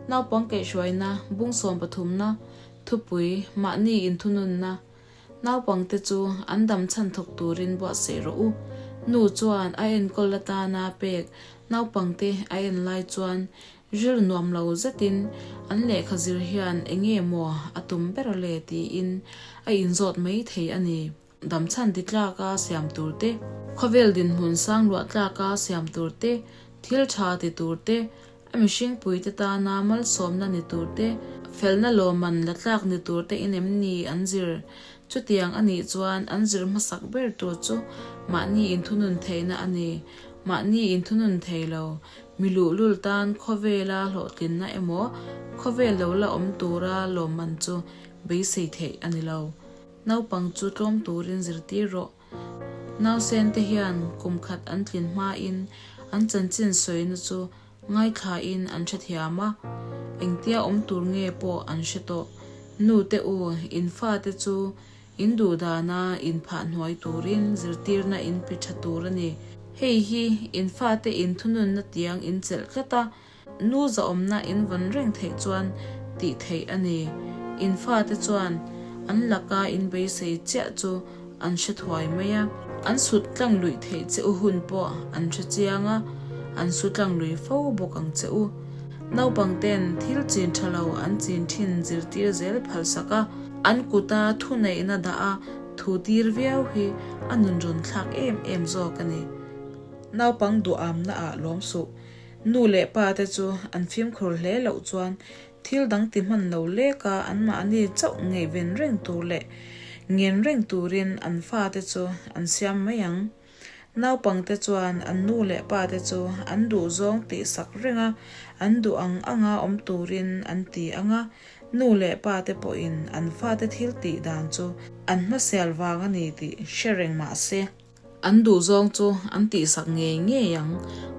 Naupang kaihhruaina, bung sawmpathumna, thupui, mahni inthununna, Naupangte chu an dam chhan thawk turin buatsaih rawh u. Nu chuan a enkawl atana pek naupangte a en lai chuan ril nuam lo zetin an lehkha zir hian enge maw a tum ber le tiin a inzawt mai thei a ni. Dam chhan ti tlaka siam tur te, khawvel dinhmun sang luah tlaka siam tur te, thil tha ti tur te, A mihring puite tana malsawmna ni tur te, felna lawmman la tlak ni tur te in em ni an zir? Chutiang a nih chuan an zir hmasak ber tur chu mahni inthunun theihna a ni. Mahni inthunun thei lo, mi luhlul tan khawvela hlawhtlinna emaw khawvel lo la awm tura lawmman chu beisei theih a ni lo. Naupang chu tlawm turin zirtir rawh. Nausen te hian kum khat an tlin hmain an chanchin sawina chu ngaithlain an hrethiam a, engtia awm tur nge pawh an hre tawh. Nu te u, in fate chu in duhdana in phah hnuai turin zirtirna in pe tha tur a ni. Hei hi in fate in thununna tiang in chelh tlat a, Nu zahawmna in vawn reng theih chuan tih theih a ni. In fate chuan an laka in beisei chiah chu an hre thuai mai a. An sut tlang luih theih che u hun pawh an hre chiang a, an su tlang lui fo bawk ang che u. Naupang ten thil chin tha lo an chin thin zirtir zel phalsak a, an kuta thuneihna dah a thu tir viau hi a nunrawn thlak em em zawk a ni. Naupang duhamna ah lawm suh. Nu leh pa te chu an fimkhur hle loh chuan thil dang ti hman lo lek a, anmahni chauh ngaihven reng tur leh ngen reng turin an fate chu an siam mai ang. Naupangte chuan an nu leh pa te chu an duhzawng tihsak reng a, an duh ang anga awm turin an ti ang a, nu leh pa te pawhin an fate thil tih dan chu an hmasial vang a ni tih hre reng mah se. An duhzawng chu an tihsak ngei ngei ang.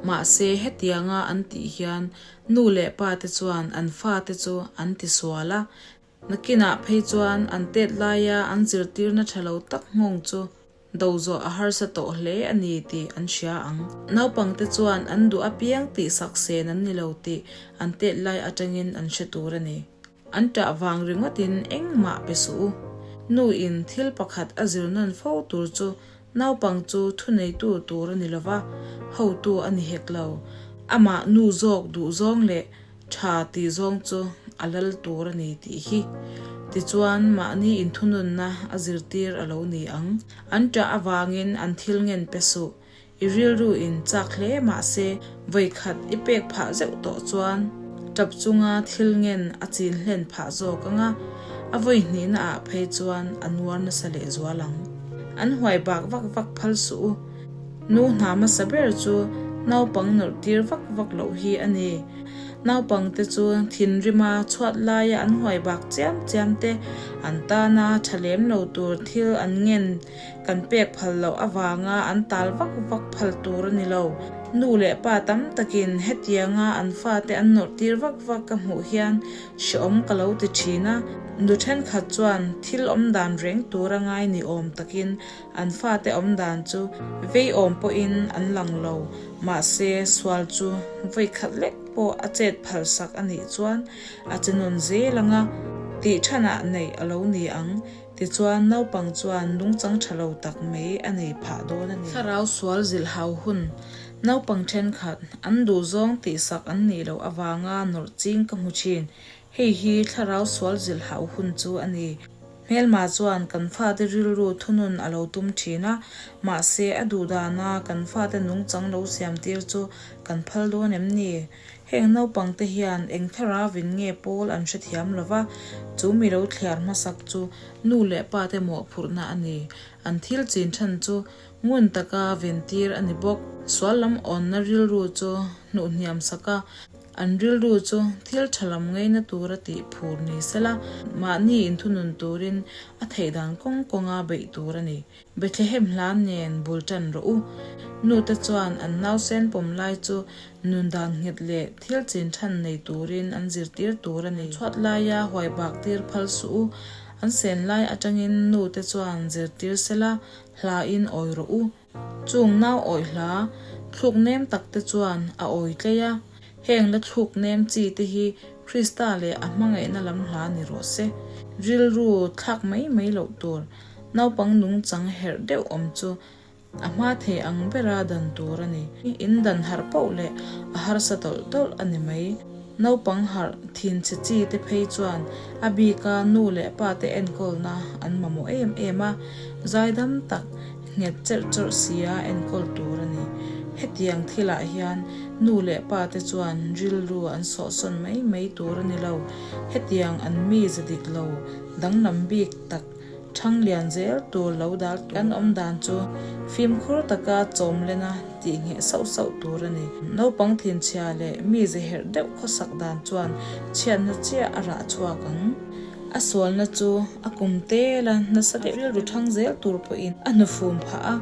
Mahse, hetianga an tih hian nu leh pa te chuan an fate chu an tisual a. Nakinah phei chuan an tet laia an zirtirna tha lo tak nghawng chu do zawh a harsa tawh hle a ni tih an hria ang. Naupangte chuan an duh apiang tihsak sen an ni lo tih an tet lai atangin an hre tur a ni. An ṭah vang ringawtin engmah pe suh u. Nu in thil pakhat a zir nawn fo tur chu naupang chu thuneitu tur a ni lo va, hotu a ni hek lo. Amah nu zawk duh zawng leh ṭha tih zawng chu a lal tur a ni tih hi. Tichuan mahni inthununna a zirtir a lo ni ang. An ṭah avangin an thil ngen pe suh. I rilru in chak hle mahse vawikhat i pek phah zeuh tawh chuan tap chunga thil ngen a chin hlen phah zawk ang a, a vawi hnihna ah phei chuan a nuar nasa leh zual ang. An huai bak vak vak phal suh u. Nu hna hmasa ber chu naupang nawrh tir vak vak loh hi a ni. Naupangte chu thinrima chhuat laia an huai bak chiam chiam te, an tana tha lem lo tur thil an ngen Kan pek phal loh avanga an tal vak vak phal tur a ni lo. Nu leh pa tam takin hetianga an fate an nawrh tir vak vak ka hmuh hian hreawm ka lo ti thin a. Nu thenkhat chuan thil awmdan reng tura ngai ni awm takin an fate awmdan chu veiawm pawhin an lang lo. Mahse, sual chu vawikhat lek pawh a chet phalsak a nih chuan a che nawn zel ang a, tih thanah neih a lo ni ang. Tichuan, naupang chuan nungchang tha lo tak mai a nei phah dawn a ni. Thlarau sual zilhau hun, naupang thenkhat, an duhzawng tihsak an nih loh avanga nawrh ching ka hmu thin. Hei hi thlarau sual zilhau hun chu a ni. Hmelma chuan kan fate rilru thunun a lo tum thin a, mahse a duhdana kan fate nungchang lo siamtir chu kan phal dawn em ni? Heng naupangte hian eng tharavin nge pawl an hrethiam lo va, chu mi lo thliar hmasak chu nu leh pate mawhphurhna a ni. An thil chin than chu ngun taka ventir a ni bawk. Sual lam awnna rilru chu hnuh hniam sak a, an rilru chu thil tha lam ngaina tura tih phur ni sela, mahni inthunun turin a theih dan kawng kawnga beih tur a ni. Bethlehem hla nen bul tan rawh u. Nute chuan an nausen pawm lai chu nun dan nghet leh thil chin than nei turin an zirtir tur a ni. Chhuat laia huai bak tir phal suh u. An sen lai atangin nute chuan zirtir sela hlain awi rawh u. Chung nau awi hla thluk nem tak te chuan a awi tlei a. Heng la thluk nem chi te hi Krista leh a hmangaihna lam hla ni rawh se. Rilru thlak mai mai loh tur, naupang nungchang herh deuh awm chu a hma thei ang bera dan tur a ni. In dan harh poh leh a harsa tawlh tawlh a ni mai. Naupang harh thinchhe chi te phei chuan a bika nu leh pa te enkawlna an mamawh em em a, zaidam tak nghet cherh chawrh sia enkawl tur a ni. Hetiang thilah hian nu leh pa te chuan rilru an sawhsawn mai mai tur a ni lo. Hetiang an mize dik lo danglam bik tak Thang lian zel tur lo dal kan awm dan chu fimkhur taka chawm lena tih ngheh sauh sauh tur a ni. Naupang thinchhia leh mi ze herh deuh khawsak dan chuan chhiatna chiah a rah chhuak ang. A sualna chu a kum tela nasa deuh rilru thang zel tur pawhin a hnufum phah a,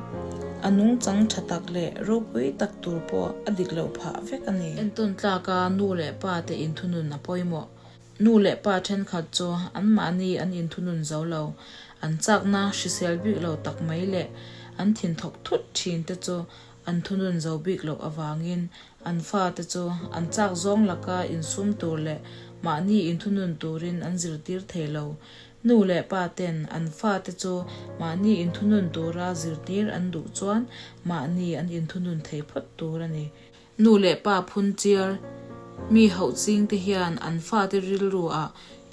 a nungchang tha tak leh ropui tak tur pawh a dik loh phah vek a ni. Entawn tlaka nu leh pa te inthunun a pawimawh. Nu leh pa thenkhat chu anmahni an inthunun zo lo, an chakna hrisel bik lo tak mai leh an thinthawk thut thin te chu an thunun zo bik loh avangin an fate chu an chak zawng laka insum tur leh mahni inthunun turin an zirtir thei lo. Nu leh pa ten an fate chu mahni inthunun tura zirtir an duh chuan mahni an inthunun thei phawt tur a ni. Nu leh pa phun chiar mi hauh ching te hian an fate rilru ah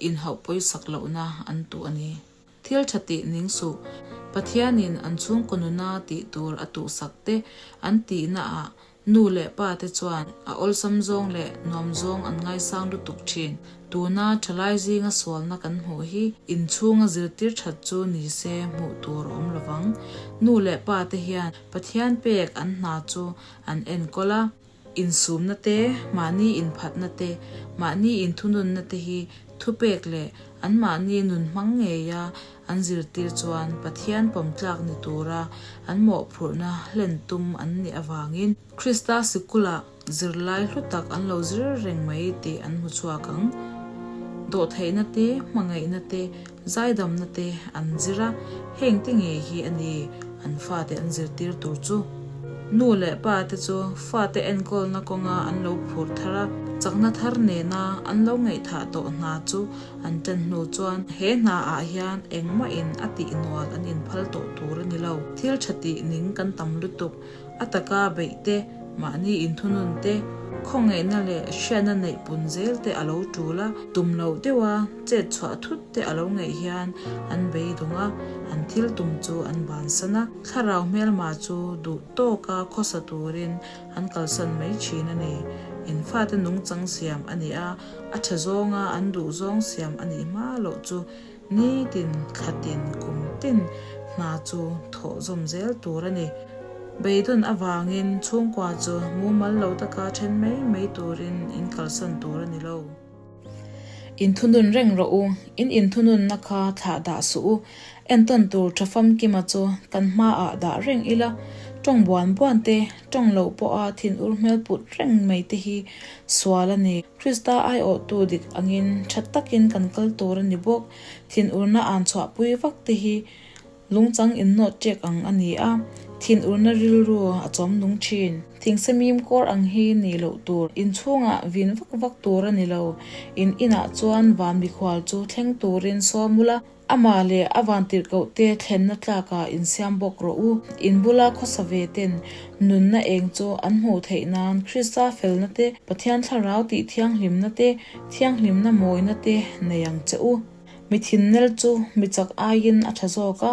inhauh pawisak lohna an tuh a ni. Thil tha tih ning suh. Pathianin an chhungkaw nuna tih tur a tuhsak te an tihna ah nu leh pa te chuan a awlsam zawng leh nuam zawng an ngaisang lutuk thin. Tuna thalai zinga sualna kan hmuh hi inchhunga zirtir that chu ni se hmuh tur a awm lovang. Nu leh pa te hian Pathian pek an hna chu an enkawl a, insumna te, mahni inphatna te, mahni inthununna te hi thupek leh anmahni nun hmang ngeia an zirtir chuan Pathian pawmtlak ni tura an mawhphurhna hlen tum an nih avangin Krista sikulah zirlai hlu tak an lo zir reng mai tih an hmu chhuak ang. Dawhtheihna te, hmangaihna te, Zaidamna te an zir a, heng te ngei hi a ni an fate an zirtir tur chu. Nu leh pa te chu fate enkawlna kawnga an lo phur thar a, chakna thar nena an lo ngaihthah tawh hna chu an tan hnu chuan he hna ah hian engmah in a tih nual an inphal tawh tur a ni lo. Thil tha tih ning kan tam lutuk. A taka beih te, mahni inthunun te, khawngaihna leh hriatna neih pun zel te a lo tul a, tum loh deuha chet chhuah thut te a lo ngaih hian an beidawng a, an thil tum chu an bansan a, thlarau hmelma chu duh tawka khawsa turin an kalsan mai thin a ni. In fate nungchang siam a ni a, a tha zawnga an duh zawng siam a nih hma loh chu Nitin, thlatin, kumtin hna chu thawh zawm zel tur a ni. Beidawn avangin chhungkua chu mumal lo taka then mai mai turin in kalsan tur a ni lo. Inthunun reng rawh u, in inthununna kha thlah dah suh u. Entawn tur tha famkima chu kan hmaah dah reng ila, tawng buan buan te, tawng loh pawha thinur hmel put reng mai te hi sual a ni. Krista aiawhtu dik angin tha takin kan kal tur a ni bawk. Thinurna an chhuahpui vak te hi lungchang innawt ṭek ang a ni a, thinurna rilru a chawm nung ṭhin. Thingsemim kawr ang hi nih loh tur. Inchhungah vin vak vak tur a ni lo. In inah chuan van mikhual chu thleng turin sawm ula, Amah leh a vantirhkohte thlenna tlakah insiam bawk rawh u. In bula khawsa ve ten nunna eng chu an hmuh theih nan Krista felna te, Pathian thlarau tih thianghlimna te, thianghlimna mawina te nei ang che u. Mi thinnel chu mi chak aiin a tha zawk a,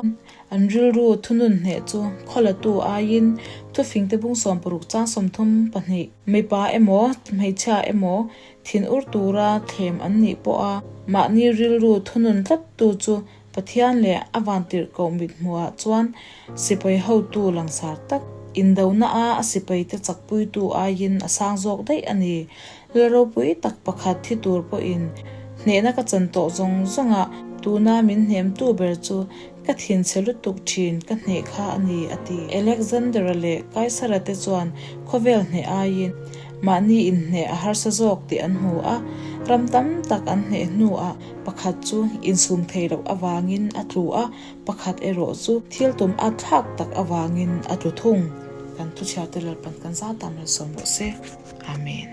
an rilru thunun hneh chu khawlatu aiin thufingte bung 60 chang 32. Mipa emaw, hmeichhia emaw, Thin ur tura thlem an nih pawha mahni rilru thunun tlattu chu Pathian leh a vantirhkoh mithmuhah chuan sipai hotu langsar tak, indona a a sipaite chakpuitu aiin a sang zawk daih a ni. Lal ropui tak pakhat thi tur pawhin hnehna ka chan tawh zawng zawngah tuna min hnemtu ber chu ka thinchhe lutuk thin ka hneh kha a ni, a ti. Alexander-a leh Kaisara te chuan khawvel hneh aiin Mahni inhneh a harsa zawk tih an hmu a, ram tam tak an hneh hnuah pakhat chu insum thei loh avangin a tlu a, pakhat erawh chu thil tum a thlak tak avangin a tlu thung. Kan thuchhiarte Lalpan kan zat ah malsawm rawh se. Amen.